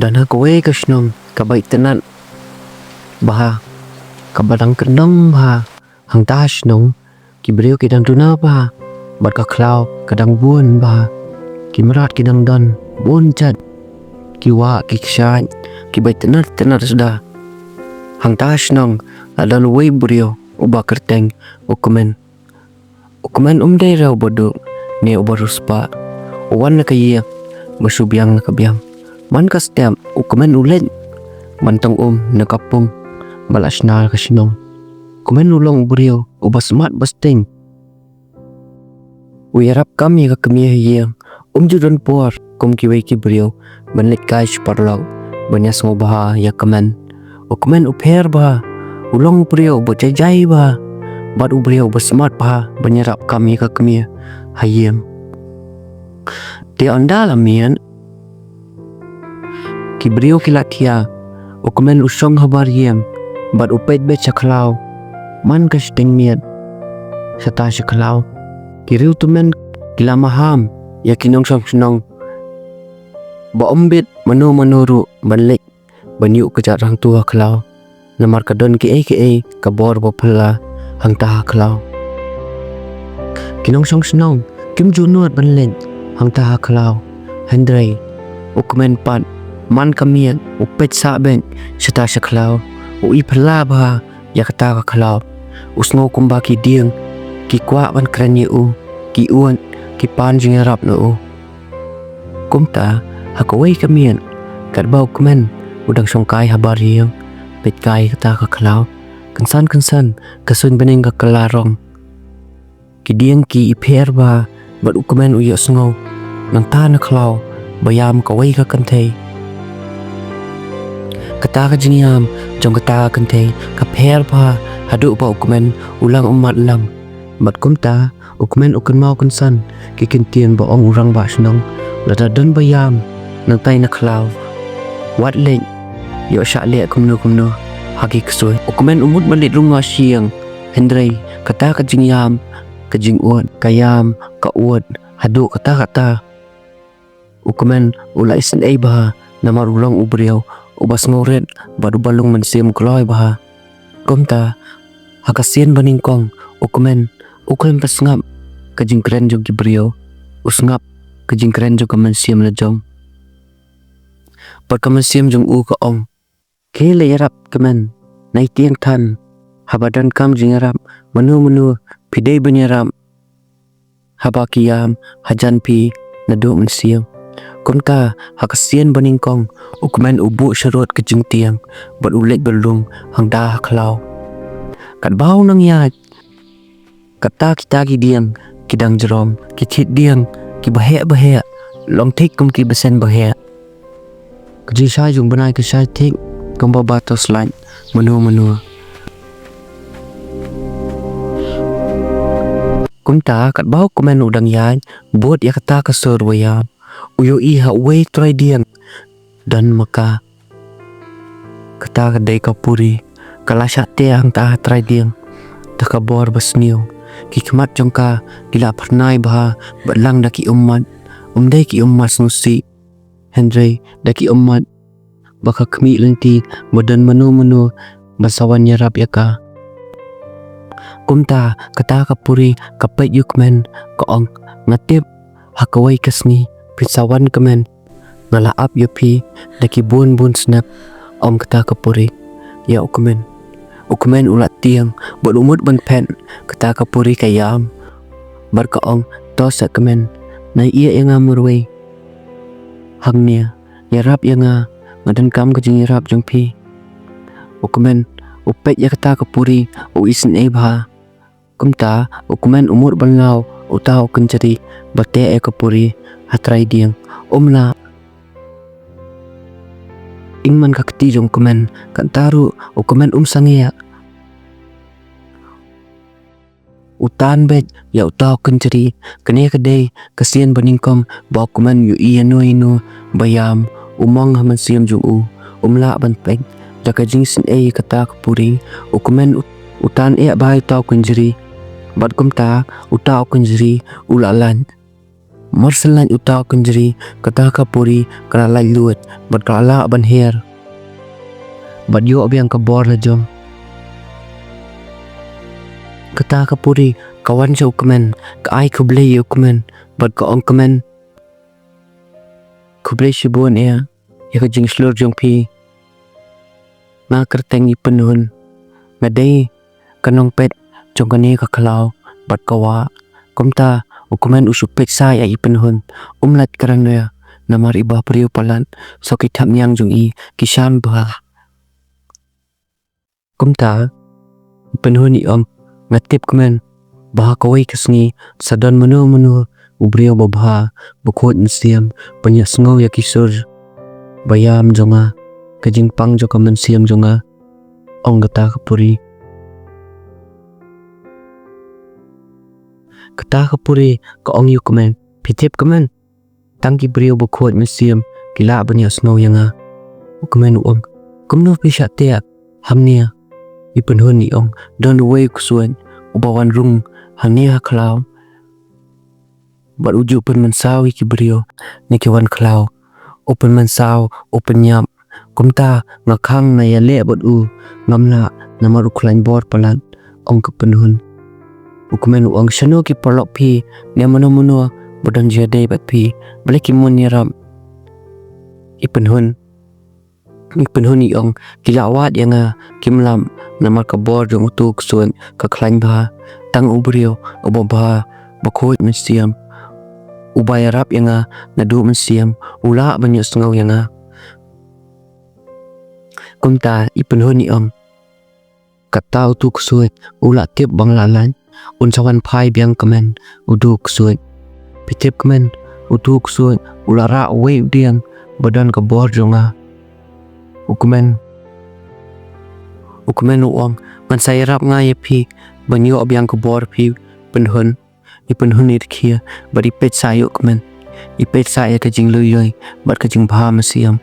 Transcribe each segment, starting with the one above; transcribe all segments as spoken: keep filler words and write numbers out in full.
Don ha kawei ka shnong kaba itynnad bha, kaba dang kyndong bha. Hangta ha shnong ki briew ki dang duna bha, bad ka khlaw ka dang bun bha. Ki mrad ki dang don bun jait, ki wah ki kshaid kiba itynnad itynnad suda. Hangta ha shnong la don uwei u briew uba kyrteng u Kmen. U Kmen um dei ruh uba duk ne uba riewspah. U wan na ka ïing ba shu biang na ka biang. Man ka step u Kmen u leit ban tong um na ka pung ba la shna ha ka shnong. U Kmen u long u briew uba smat ba sting. U ïarap kam ïa ka kmie ha ïing. Um ju don por kum kiwei ki briew ban leit kai sha paralok ban ïasngewbha ïa u Kmen. U Kmen u pher bha, u long u briew uba jai jai bha, bad u briew uba smat bha ban ïarap kam ïa ka kmie ha ïing. Te ynda la miet, ki briew ki la thiah, u Kmen u shong habar ïing bad u peit beit sha khlaw. Man ka shiteng miet, shata sha khlaw ki riewtymmen ki la maham ïa ki nongshong shnong ba ym bit mano mano ruh ban leit ban ïuh kjat hangtu ha khlaw, namar ka don kiei kiei ka bor ba phylla hangta ha khlaw. Ki nongshong shnong kim ju nud ban leit hangta ha khlaw. Hynrei u Kmen pat, man ka miet, u peit sah beit shata sha khlaw. U i phylla bha ïa kata ka khlaw. U sngew kumba ki dieng ki kwah ban kren ïa u, ki ud, ki pan jingïarap na u. Kumta, ha kawei ka miet, katba u Kmen u dang shong kai habar ïing, peit kai kata ka khlaw, kynsan kynsan ka suiñ bneng ka kylla rong. Ki dieng ki i pher bha, bad u Kmen u ïohsngew nangta na khlaw ba ïam kawei ka kynthei. Kata ka jingïam jong kata ka kynthei ka pher bha haduh ba u Kmen u la ym mad lam. Bad kumta u Kmen u kynmaw kynsan ki kyntien ba ong u rangbah shnong, lada don ba ïam nangtai na khlaw, wat leit, ïoh shah leh kumno kumno ha ki ksuid. U Kmen u mut ban leit rung ha sha ïing, hynrei kata ka jingïam, ka jingud, ka ïam, ka ud haduh katta katta. U Kmen u la isynei bha namar u long u briew uba sngewrit bad uba long mynsiem kloi bha. Kumta, ha ka sien banyngkong, u Kmen u khlem pat sngap ka jingkren jong ki briew, u sngap ka jingkren jong ka mynsiem lajong. Bad ka mynsiem jong u ka ong, khie leit ïarap Kmen, nai tieng than, haba donkam jingïarap mano mano phi dei ban ïarap, haba ki ïam hajan phi naduh mynsiem. Kumta, ha ka sien banyngkong, u Kmen u buh sharud ka jingtieng bad u leit ban lum hangta ha khlaw. Katba u nang ïaid, kata kita ki dieng ki dang jrong, ki thied dieng kiba heh ba heh, long thik kum kiba seng ba heh. Ka jingshai jong u bnai ka shai thik kumba ba torchlight mano mano. Kumta, katba u Kmen u dang ïaid bud ïa kata ka sur ba ïam, u ïohi ha uwei u trai dieng don ma ka. Kata ka dei ka Puri, ka la shah teh hangta ha trai dieng da ka bor ba sniew. Ki khmat jong ka ki la phyrnai bha bad lang da ki ummat, ym dei ki ummat sngewsih, hynrei da ki ummat ba ka khmih lynti ba don mano mano ba sa wan ïarap ïa ka. Kumta, kata ka Puri ka peit ïa u Kmen, ka ong, nga tip ha kawei ka sngi phin sa wan Kmen, nga la ap ïa phi da ki bun bun snep, ong kata ka Puri ïa u Kmen. U Kmen u la tieng bad u mut ban phet, kata ka Puri ka ïam bad ka ong, to seh Kmen, nai ïeh ïa nga marwei hangne, ïarap ïa nga, nga donkam ka jingïarap jong phi. U Kmen u peit ïa kata ka Puri, u isynei bha. Kumta, u Kmen u mut ban law uta u kynjri ba teh ïa ka Puri ha trai dieng. Um lah. Ing man ka kti jong u Kmen, kata ruh u Kmen um sangeh. U tan beit ïa uta u kynjri, kane ka dei ka sien banyngkong ba u Kmen u ïohi ïano ïano ba ïam, u mong ha mynsiem jong u, um lah ban peit. Da ka jingsynei ïa kata ka Puri, u Kmen u, u tan eh bha ïa uta u kynjri. Bad kumta, uta u kynjri u la lait. Mar sylliej uta u kynjri, kata ka puri ka la laitluid bad ka la lah ban her bad ïoh biang ka bor la jong. Kata ka puri ka wan sha u kmen, ka ai khublei ïa u kmen bad ka ong, "Kmen, khublei shibun ïa, ïa ka jingshlur jong phi. Nga kyrteng i Pynhun, nga dei ka nongpeit jong kane ka khlaw bad ka wah." Kumta u kmen u shu peit sa ïa i Pynhun, um lait kren ïa, namar i ba briew palat, sa ki thapniang jong i ki shan bha. Kumta i Pynhun i ong, "Nga tip kmen ba ha kawei ka sngi sa don mano mano u briew ba bha, ba khuid mynsiem, ban ïohsngew ïa ki sur ba ïam jong nga, ka jingpang jong ka mynsiem jong nga," ong kata ka puri. Kata ka puri ka ong ïa u kmen, "Phi tip kmen, tang ki briew ba khuid mynsiem ki lah ban ïohsngew ïa nga." U kmen u ong, "Kumno phi shah tip hangne?" I Pynhun i ong, "Don uwei u ksuid uba wan rung hangne ha khlaw bad u ju pynmynsaw ïa ki briew na ki wan khlaw. U pynmynsaw, u pynïap. Kumta nga khang nga ïaleh bad u, ngam lah namar u khlaiñ bor palat," ong ka Pynhun. U kmen u ong, "Shano ki paralok phi, ne mano mano ba don jingïadei bad phi, balei kim ïarap?" I Pynhun, i Pynhun i ong, "Ki la wad ïa nga, kim lap, namar ka bor jong utu u ksuid ka khlaiñ bha. Tang u briew uba bha, ba khuid mynsiem, uba ïarap ïa nga naduh mynsiem, u lah ban ïohsngew ïa nga." Kumta i Pynhun i ong, "Kata utu u ksuid u la tip ba nga la lait, un sa wan phai biang kmen utu u ksuid. Phi tip kmen, utu u ksuid u la rah uwei u dieng ba don ka bor jong nga." U kmen, u kmen u ong, "Ngan sa ïarap nga ïa phi ban ïoh biang ka bor phi, Pynhun." I Pynhun i rkhie bad i peit sa ïa u kmen, i peit sa ïa ka jinglui ïoi bad ka jingbha mynsiem,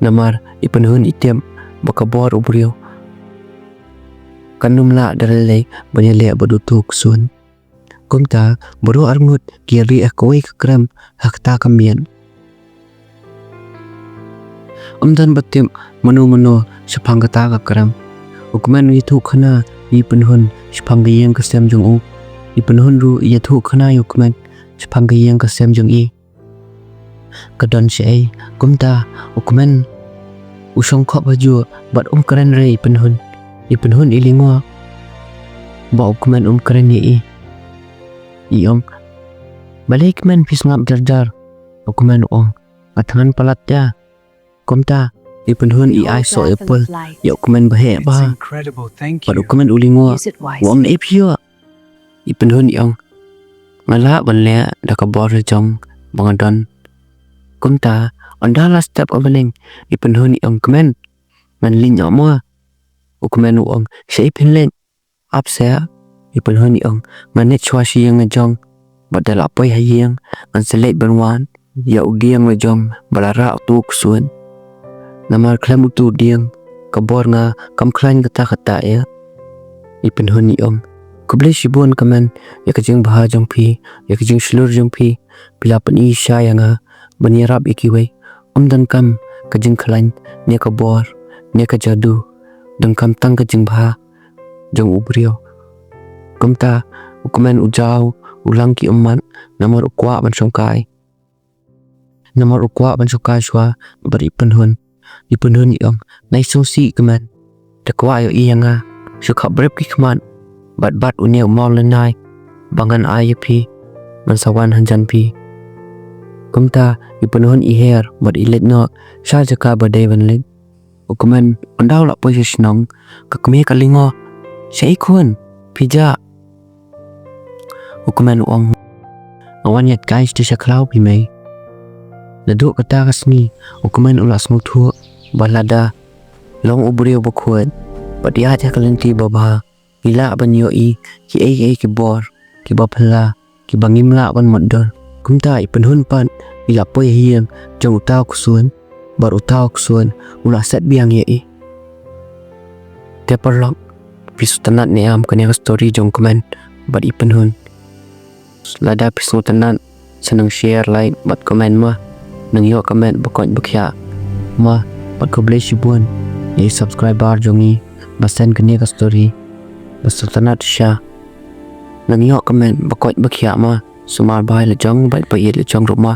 namar i Pynhun i tip ba ka bor u briew kan ym lah da lei lei ban ïaleh bad utu u ksuid. Kumta baroh arngut ki ïa rieh ha kawei ka krem ha kata ka miet. Ym don ba tip mano mano shaphang kata ka krem. U kmen u ïathuhkhana ïa i Pynhun shaphang ka ïing ka sem jong u. I Pynhun ruh i ïathuhkhana ïa u kmen shaphang ka ïing ka sem jong i. Ka don shaei. Kumta u kmen u shong khop hajuh bad um kren re ïa i Pynhun. I Pynhun i lyngngoh ba u kmen um kren ïa i. I ong, "Balei kmen phi sngap jar jar?" U kmen u ong, "Nga thngan palat ïa." Kumta i Pynhun i ai soh ïa u pul ïa u kmen ba heh bha. Bad u kmen u lyngngoh, u ong, "Naei phi ïoh?" I Pynhun i ong, "Nga lah ban leh da ka bor jong ba nga don." Kumta ynda la step ha bneng, i Pynhun i ong, "Kmen, ngan leit noh mo." U kmen u ong, "Shaei phin leit?" "Ap seh," i Pynhun i ong, "ngan leit shuwa sha ïing la jong, bad da la poi ha ïing ngan sa leit ban wad ïa u dieng la jong ba la rah utu u ksuid. Namar khlem utu u dieng ka bor nga kam khlaiñ katta katta ïa." I Pynhun i ong, "Khublei shibun kmen ïa ka jingbha jong phi, ïa ka jingshlur jong phi, phi la pyni sha ïa nga ban ïarap ïa kiwei. Ym donkam ka jingkhlaiñ ne ka bor ne ka jadu, donkam tang ka jingbha jong u briew." Kumta u kmen u jaw u lang ki ummat namar u kwah ban shongkai. Namar u kwah ban shongkai shuwa bad i Pynhun. I Pynhun i ong, "Nai sngewsih kmen, da kwah ïohi ïa nga, shu khapbrip ki khmat bad bat une u mawlynnai ba ngan ai ïa phi, ngan sa wan hajan phi." Kumta i Pynhun i her bad i leit noh sha jaka ba dei ban leit. U kmen ynda u la poi sha shnong, ka kmie ka lyngngoh, "Shaei khun, phi jah?" U kmen u ong, "Nga wan ïaid kai sha khlaw phi mei." Naduh kata ka sngi u kmen u la sngewthuh ba lada long u briew ba khuid bad ïaid ha ka lynti ba bha, ngi lah ban ïohi kiei kiei ki bor kiba phylla kiba ngim lah ban mutdur. Kumta i Pynhun pat i la poi ha ïing jong uta u ksuid bad uta u ksuid u la set biang ïa i. Te paralok, phi sngewtynnat ne em kane ka story jong u kmen bad i Pynhun? Lada phi sngewtynnat, sa nang share, like bad comment ma. Nang ïoh ka met ba koit ba khiah ma. Bad khublei shibun ïa i subscriber jong ngi ba send kane ka story. Ba sngewtynnat shisha. Nang ïoh ka met ba koit ba khiah ma. Sumar bha ïa la jong bad pait ïa la jong ruh ma.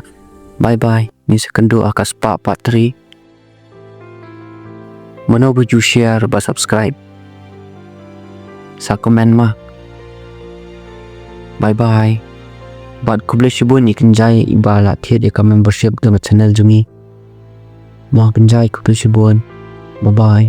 Bye bye. Ngin sa ïakynduh ha ka spah part three. Mano ba ju share bad subscribe, sa comment ma. Bye bye. Bad khublei shibun ïa i kynjai iba la thied ïa ka membership jong ka channel jong ngi. Ma kynjai khublei shibun. Bye bye.